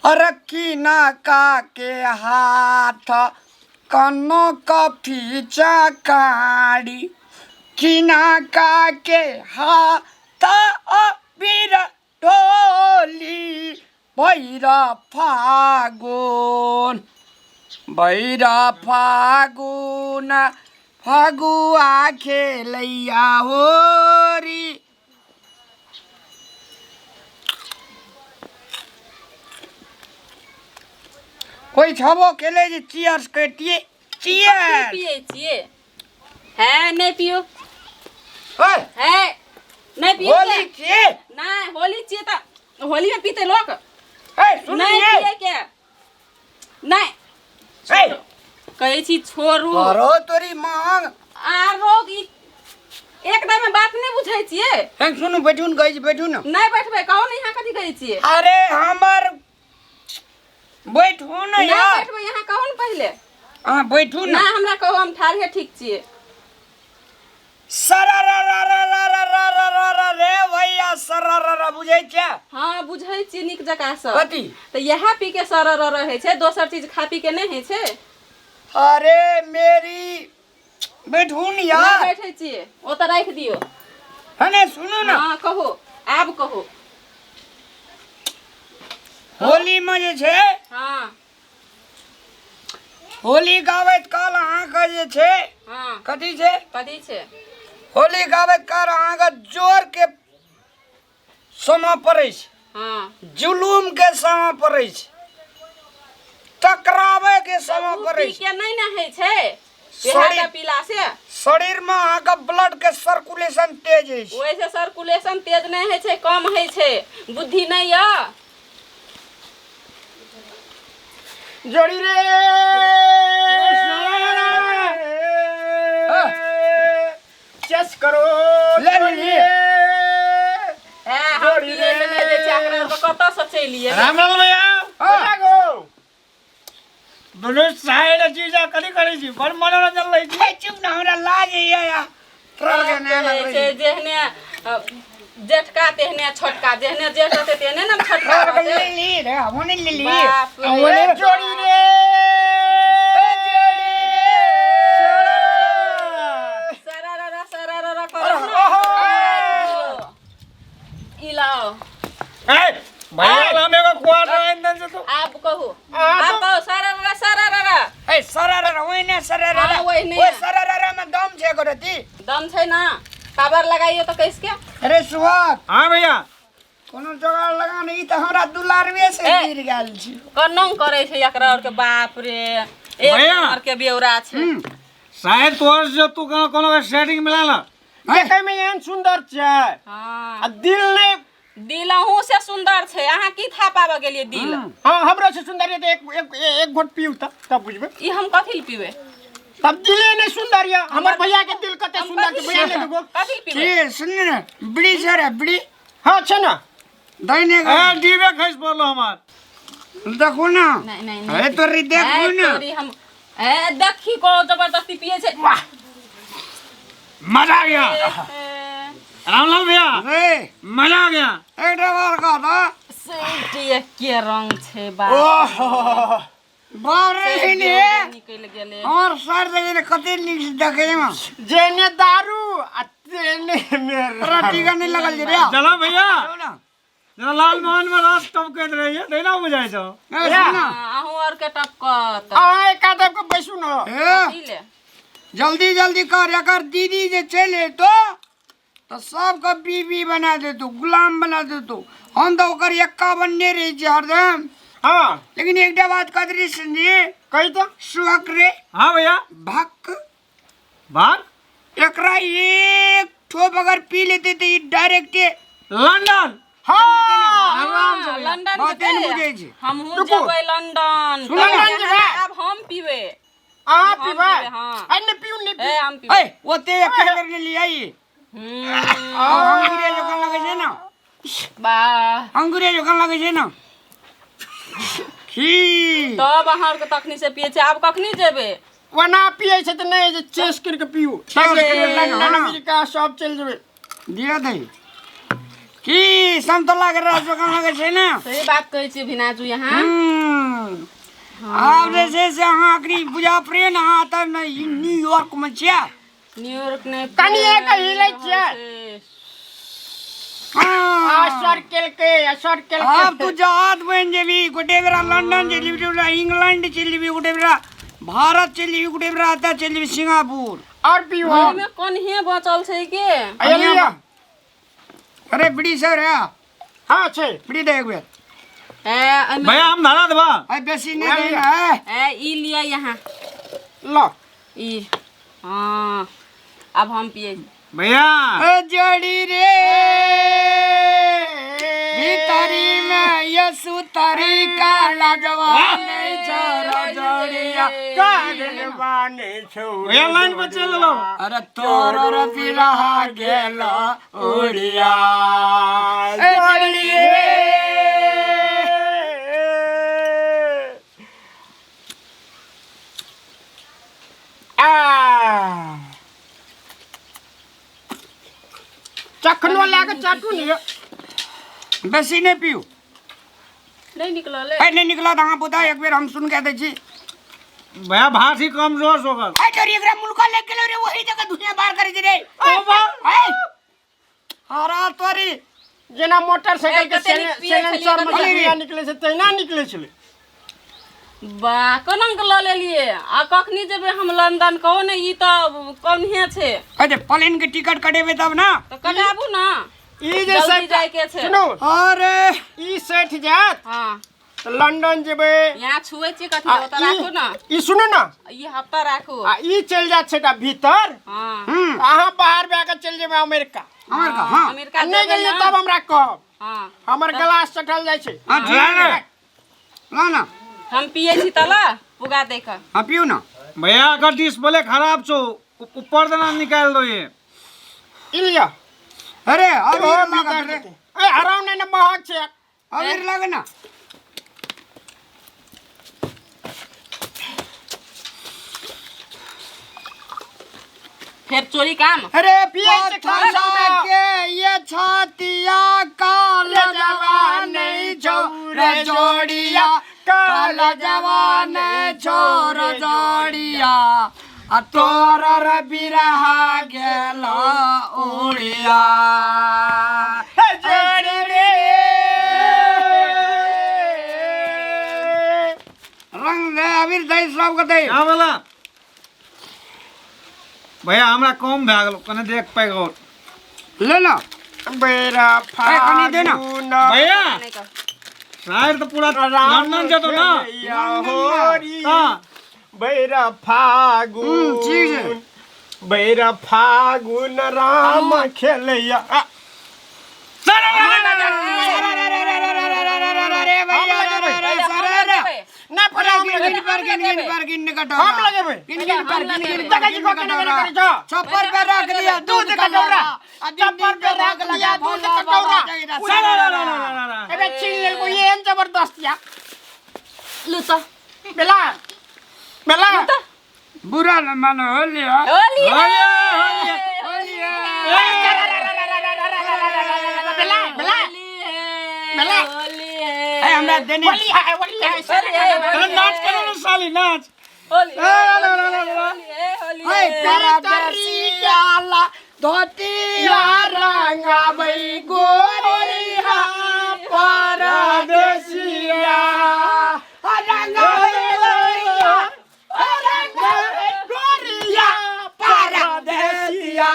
अरे किनका के हाथ कनो कफी चकारी, किनका के हाथ अबीर टोली, भैर फागुन भैर फागुन फगुआ खेलैया होरी। कोई छबो केले जे चीयर्स करतिए। कथी चीयर्स पियै छियै? है नहि पियौ। ओए है नहि पियौ। होली छियै। नहि, होली छियै तऽ होली में पीते लोक। ए सुन नहि लिए। पियै के नहि। ए कहै छी छोड़ू। करो तोरी मांग। आरो ई एकदम में बात नहि बुझै छियै। हैं सुनू, बैठू न, कहै छी बैठू न। नहि बैठबै, कहू ने यहाँ कथी कहै छियै। अरे हमर बैठू न। नहि यार बैठबै यहाँ, कहू ने पहिले। अहाँ बैठू न। नहि, हमरा कहू, हम ठाढ़े ठीक छियै। सरा रा रा रा रा रा रा रा रा रा रे भैया, सरा रा रा बुझै छियै? हँ, बुझै छियै नीक जकाँ सँ। कथी? तऽ इएह पी के सर रहै छै, दोसर चीज खा पी के नहि होइ छै। अरे मेरी, बैठू न नहि यार। बैठै छियै, ओतऽ राखि दियौ। है ने, सुनू ने। हँ, कहू, आब कहू। होली में जे छै, होली गाबैत काल अहाँके जे छै, कथी छै? कथी छै? होली गाबैत काल अहाँके जोर के समा पड़ै छै, जुलूम के समा पड़ै छै, टकराबै के समा ओ पड़ै पी छै। के नहि ने होइ छै इएह। शरीर पीला से शरीर में अहाँके ब्लड के सर्कुलेशन तेज होइ छै। ओहिसँ सर्कुलेशन तेज नहि होइ छै, कम होइ छै। बुद्धि नहि यऽ। जोड़ी रे, चेस करो। ले जोड़ी ली। रे। ए, हम पियै लए नहि दै छै एकरा आरके, कतऽसँ चलि एलै? रामलाल भैया। भैया गो। दुनू साइड चीज कथी करै छी? बड़ मनोरंजन लै छी। ए, चुप न, हमरा लाज होइए यार, तोरा के नहि कहै लगै छै जेहने जेठका तेहने छोटका, जेहने जेठ रहतै तेहने ने छोटका तोरा के। रहतै। ले ली रे, हमहूँ नहि लेली। बाप रे। ए, जोड़ी रे। सरारा सरारा करत ने। ई लाओ। ए भैया, हम एगो क्वार्टर आनि देने छै तो। आब कहू, आब कहू, सरारा सरारा। ए सरारा ओहिने सरारा। हाँ, ओहिने। ओहि सरारा में दम छै एगो रति। दम छै ना, पावर लगाइयो तऽ कैस के। अरे सुहाग। हाँ भैया। कोनो जोगाड़ लगा नहीं तऽ हमरा दुलारवे से ए। गिर गेल छी। कन्नौ करै छै एकरा आरके, बाप रे, एक भैया। नंबर के बेवरा छै। शायद तोहर जो तू कोनो कोनो सेटिंग मिला ना। देखै में एहन सुंदर छै आ दिल नहि। दिल अहूँ से सुंदर छै, अहाँ की था पाबऽ गेलियै दिल? हाँ, हमरो से सुंदर है तऽ एक एक एक घोट पीउ तऽ तब बुझबै। ई हम कथी लए पीबै? तब दिले नहि सुंदर यऽ। हमर भैया के दिल कते हम सुंदर छै। कथी भैया ने देखो। कथी लए पीबै? की सुन ने, बीड़ी सर बीड़ी। हाँ, छै ना। दैने ए डीबे खसि पड़लो हमार। देखू ना। नहीं नहीं नहीं। ए तोरी देखू ए, ना। तोरी हम ए देखी को जबरदस्ती पिए छै। वाह, मजा आ गया। ए, रामलाल भैया। रे मजा आ गया। एकटा बार कह तऽ। सेठ के रंग छै बाप। बाप रे, से ने निकलि गेलै। हमर सर देखे ने कते नीक से देखे में। जेने दारू आ तेने मेरा। तोरा टीका नहीं लगल जे रे। चलो भैया। ना। जेना लाल मोहन में रस टपकैत रहैया तहिना बुझाइ छौ। ए, सुन ना। हाँ, अहूँ आर के टपकत। अहाँ एक आदम के बैसू न। ए पी ले। जल्दी जल्दी कर, एकर दीदी जे चलि एतो तऽ सबके बीबी बना देतौ, गुलाम बना देतौ। हम तऽ ओकर एक्का बनने रहै छी हरदम। लेकिन एकटा बात कदरी संजी। कही तो। सुहक रे। हाँ भैया। भक। भाग। एकरा एक ठोप अगर पी लेते तऽ ई डायरेक्ट लंदन। हाँ। हाँ, लंदन बाते जेतै। नहि बुझै छी। हमहूँ रुकू। जेबै लंदन। लंदन जेबै? आब हम पीबै। अहाँ हम पीबै? पीबै, हाँ। आ नहि पीउ, नहि पीउ। ए हम पीबै। ए ओते एक बेर नहि लिया ई। अंगूरे जकाँ लगै छै ने। वाह। अंगूरे जकाँ लगै छै ने की। तब अहाँ आरके तखनी से पियै छै, आब कखनी जेबै? ओना पियै छै तऽ नहि जे चेस करि के पीउ। चेस करि के, लंदन हाँ। अमेरिका सब चलि जेबै। दिअ दही। की समतोला के रस जकाँ लगै छै ने। सही बात कहै छियै भिनाजू यहाँ। आब जे छै से अहाँ अखनी बुझा पड़े ने, अहाँ तऽ न्यूयॉर्क मे छियै। न्यूयॉर्क नहि, कनिए के हिलै छियै। असर केलकै, असर केलकै। आब तू जहाज बनि जेबी, गोटे बेरा लंदन चलि जेबी, गोटे बेरा इंग्लैंड चलि जेबी, गोटे बेरा भारत चलि जेबी, गोटे बेरा एतऽ चलि जेबी सिंगापुर। और पीबो। ओहिमे कन्हे बचल छै के? अरे अरे बीड़ी सर है? हाँ छै। बीड़ी दे एक बेर। ए एहिमे भैया हम धरा देबा। अरे बेसी नहीं देना है। ए ई लिअ यहाँ। लो। ई हाँ अब हम पिए। भैया जड़ी रे भीतरी में ये सुतरी का लगवा नहीं छोरो जोड़िया कागलवाने छौ। भैया लाइन पर चल लो। अरे तोरो रे बिरहा गेलो उड़िया जड़ी रे। आ चखनो लागे चाटू ने। बेसी नहीं पीऊ। नहीं निकलल। अरे नहीं निकला तो अहाँ बुझा एक बेर हम सुन के दै छी। भैया भाषी कमजोर हो गल। अरे तोरी एकरा मुल्का ले गेलो रे, वही जगह दुनिया बाहर करे रे। ए हरा तोरी जेना मोटरसाइकिल के ए, कते नीक पियै छलियै, साइलेंसर में कते नीक। धुआं निकले छै तहिना निकले छलै। बा कोना के लऽ लेलियै आ कखनी जेबै हम लंदन कहू ने, ई तऽ कन्हे छै। अरे प्लेन के टिकट कटेबै तब ना। तऽ कटाबू ना। ई जे जल्दी सेठ जायके छै। सुनू। अरे ई सेठ जायत हाँ तऽ लंदन जेबै। यहाँ छुए छी कथी आ ओतऽ राखू ना। ई सुनू ना, ई हफ्ता राखू। आ ई चलि जायत सेठ भीतर। हाँ अहाँ बाहर भए कऽ चलि जेबै अमेरिका। अमेरिका हाँ। अमेरिका नहि जेबै गेलियै ना। तब हमरा कहब। हाँ हमर ग्लास चटल जाइ छै। हाँ ठीक है ला ना। हम पिए छी तला पुगा दे कऽ। हाँ पियू ना। भैया अगर डिस्प्ले खराब छौ ऊपर देना निकाल दो ये। ई लिअ। अरे अबीर ओ, लागत भीतर रे। जेतै। ए हराउ नहि ने, महग छै। अबीर लागे ना। फेर चोरी काम। अरे पियै छै पत्थर खाना। के ये छातिया काला जवान छोर जोड़िया, काला जवान छोर जोड़िया, आ तोर रे बिरहा गेल उड़िया। जोड़ी रे। रंग दे अबीर दे सबके दे। क्या बोला भैया हमरा कम भए गेल कने देख पाइ गो। ले ना। बेरा ए, कनी दे ना। फागुन भैया नहीं कह। शायर तो पूरा लंदन जेतो ना। खेलैया होरी। हाँ। बेरा फागुन। ठीक छै। बेरा फागुन राम खेलैया। आ, अरे भैया अरे अरे सर अरे नहि पहिले हम गिन लगेबै। पर गिन गिन पर गिन कटोरा। हम लगेबै। गिन गिन पर गिन गिन पर देखै छी गिन कोना कोना कटोरा। करै छौ। छप्पर पे रख दिया दूध कटोरा। छप्पर पे रख दिया दूध कटोरा। एबे छीन लेलको एहन जबरदस्त या। लू तऽ बेला बेला बुरा न मानो होली है। होली है। होली है। बेला बेला होली है। बेला। होली है। ए हमरा देने होली है, होली है। होली है, अरे नाच करो ना साली नाच। होली है, होली है, होली ए है। प्यारा देसियाला धोतिया रंगाबै गोरिया परदेसिया रंगाबै गोरिया रंगाबै गोरिया परदेसिया।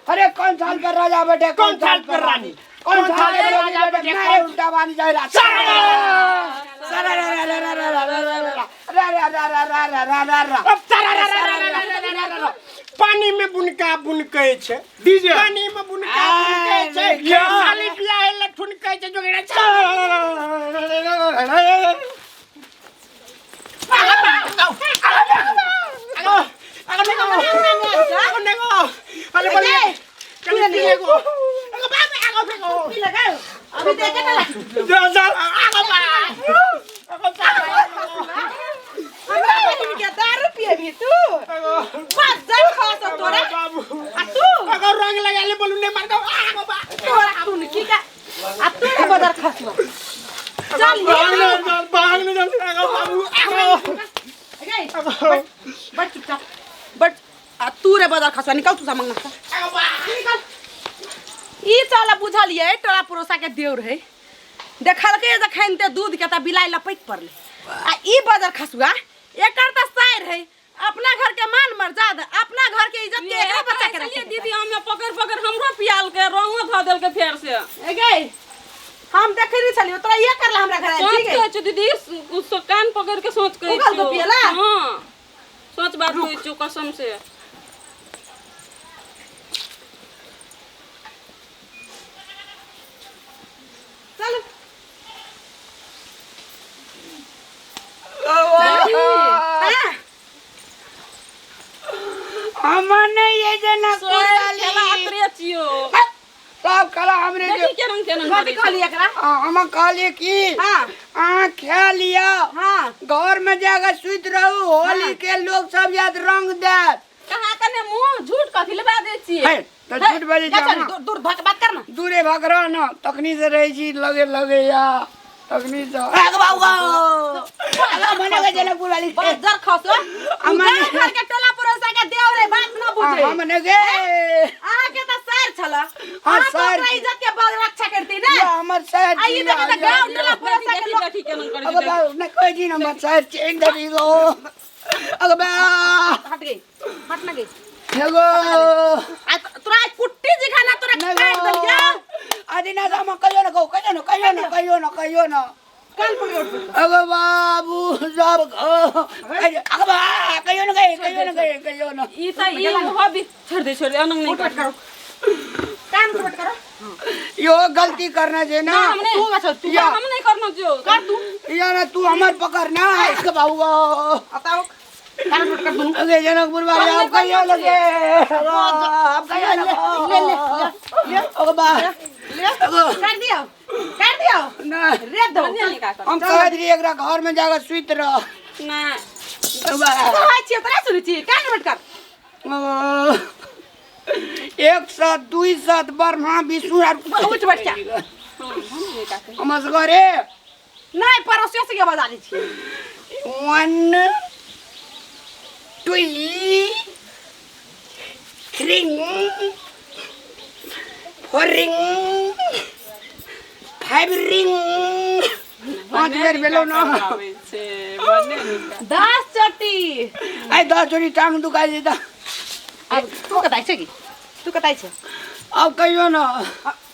अरे कौन साल पर राजा बैठे, कौन साल पर रानी, कौन साल पर राजा बैठे, मारे उल्टा बानी जाए रहा। पानी में बुनका बुनकै छै। डीजे। पानी में बुनका बुनकै छै। साली बियाह ले ठुनकै छै जोगड़ा। हमरा बहिन के दारू पिएबही तू? बस जा खा तोरा। आ तू बजर खसुआ चल भाग ले चल, भाग ले जल्दी आगा बाबू गई बैठ चुपचाप बैठ। आ तू रे बजर खसुआ निकल तू सामंगना से निकल। ई चल बुझलिए टोला पड़ोसा के देउर है देखलकै जखन ते दूध के त बिलाइ लपटि पड़लै। आ ई बजर खसुआ एकर त साइर है अपना घर के मान मर्यादा अपना घर के इज्जत के एकरा बचा के रखे। दीदी हमें पकड़ पकड़ हमरो पियाल के रंगो धऽ देलकै फेर से। ए गई हम देखै नहीं छलियो तोरा ये करला हमरा घर आयल सोच ठीक है। के छौ दीदी उस कान पकड़ के सोच के उगल के पियला? हां सोच बात होइ छौ कसम से। चल हमर नहीं ये जना खेला छियो सब कला हमरे देखी केना केना कथी कहली एकरा? हम कहलिए कि हाँ। अहाँ खा लिया हाँ। घर में जाकर सुति रहू होली के लोग सब याद रंग देत। कहाँ कने मुंह झूठ कथी ले बाजै छियै? हे, तऽ झूठ बाजै जा छी चल, हम। दूर दूर भग बात कर ना। दूरे भाग रह न तखनी से रहै छी लगे लगे या तखनी से आग बाबू आगा मने के जनकपुर वाली बजर खसो हमने- घर के टोला पड़ोसा के देव रे बात न बुझे। हमने के अहाँ के त सर छल। हाँ, अहाँ त सर। ओकरा इज्जत के बल रक्षा करती ना। या हमर सर आ ई देखे त गाँव टोला पड़ोसा के देखी लोग देखी केना करै अगर छै बाबू न कहै छी न हमर सर चेन धरी गो। अगर बा हट गई हट ना गई एगो आ तोरा आइ कुट्टी जिखा ना तोरा नहीं काट देलिया। आदि ना हम कहियो न कहू कहियो न कहियो न कहियो न कहियो न कान पकड़ उठ बैठ। अगर बाबू सब अगर बा कहियो न कहियो कहियो न कहियो कहियो न ई त ई हबी छोड़ दे छोड़ दे अनंग नहीं उठ बैठ करो कान उठ बैठ करो। यो गलती करना छे ना। हमने तू बस तू या। हम नहीं करना जो कर तू या ना तू हमर पकड़ ना इसके बाबू बताओ कान उठ कर तू। अगे जनकपुर वाले आप कहियो लगे आप कहियो लगे ले ले ले अगर बा ले कर दियो कर दियो ना रे दो नहीं का कर हम कह दिए एकरा घर में जाकर सुइत रह। ना अगर बा कहै छियै तोरा सुनै छी कान उठ कर। एक साथ दुई साथ ब्रह्मा विष्णु आर उठ बैठ जा। हम असगरे नहीं पड़ोसियों से के बजा लै छियै। 1 2 3 4 5 रिंग 5 बेर भेलो न। 10 चोटी आइ 10 चोटी टांग दुखा जेता। अब तू कताइ छै की तू कताइ छै? अब कहियो न।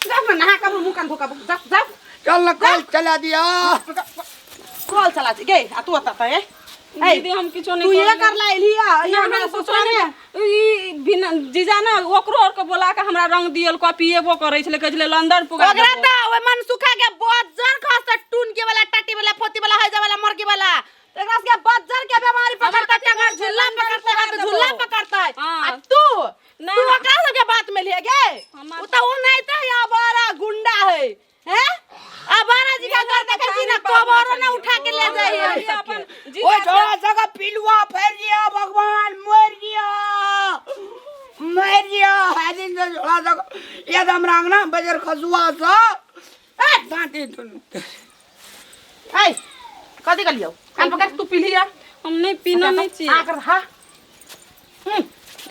जा न नहा के मुंह कान धोका जा जा चल न कल चला दिया। कल चला गे आ तू अतऽ ए दीदी हम किछो नहीं तू ये करलियै। कर ला एलिया ना, हमरा हम ससुरा में ई बिना जीजा ना ओकरो और के बोला के हमरा रंग दियल को पिएबो करै छलै कहै छलै लंदन पुगा ओकरा देबो। त ओइ मन सुखा के बज्जर खसत टून के वाला टाटी वाला फोती वाला हैजा वाला मरकी वाला एकरा से बज्जर के बीमारी पकड़ता टंगर झुल्ला पकड़ता है तो झुल्ला पकड़ता है। हाँ। आ तू ना। तू ओकरा सब के बात में लिए गे हमार- उ त उ नहीं त या बड़ा गुंडा है हैं अबारा जी का घर देखै छी ना कबरो ना उठा के ले जाई है हम अपन ओ जीजा छोड़ा सका पिलुआ फैर दिया भगवान मर दिया मर दिया हाजिन से छोड़ा सका ये तो हमरा अंगना बजर खसुआ सा ए दांती दुनु ए कथी कहलियौ कान पकड़ तू पी लिया। हम नहीं पीना नहीं छी आ कर हां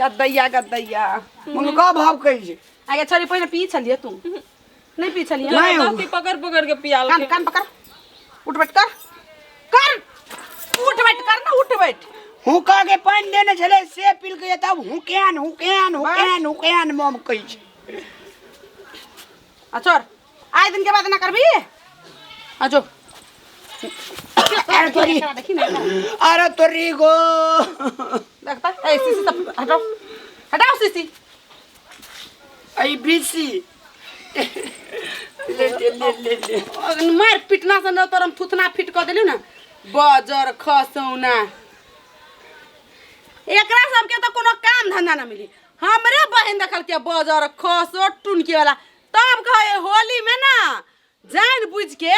गद्दैया गद्दैया मन का भाव कहै छै आगे छोरी पहिने पी छलियै तू नहीं पी छलियै। नहीं। जबरदस्ती पकड़ पकड़ के पियाल कान के। कान पकड़ उठ बैठ कर कर उठ बैठ कर ना उठ बैठ। हुका के पानि देने छलै से पील के तब हुकैन हुकैन हुकैन हुकैन मम कहै छै। आ छोड़ आइ दिन के बाद ना करबी आ जो अरे तोरी देखी ना अरे तोरी गो देखता ए सीसी सब हटाओ हटाओ सीसी आई बीसी ले ले ले ले ले अगर मार पिटना से न तोर हम थुथना फिट क देलियौ ना बजर खसौना। एकरा सबके त कोनो काम धंधा ना मिली। हमरे बहिन देखल के बजर खसो टुनकी वाला तब कहे होली में ना जान बुझ के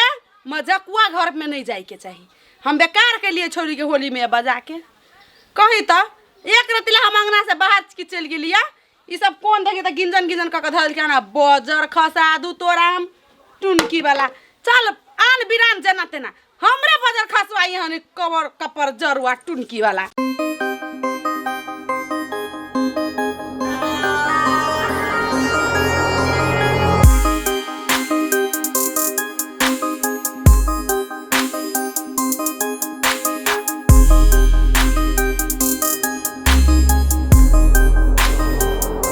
मजकुआ घर में नहीं जाए के चाही। हम बेकार के लिए छोड़ी के होली में बजा के कही त एक रतिला हम अंगना से बाहर की चल गेलिया ई सब कौन देखी त गिंजन गिंजन क के धल के ना बजर खसा दू तोरा हम टुनकी वाला। चल आन बिरान जेना तेना हमरे बजर खसुआ हन कबर कपर जरुआ टुनकी वाला।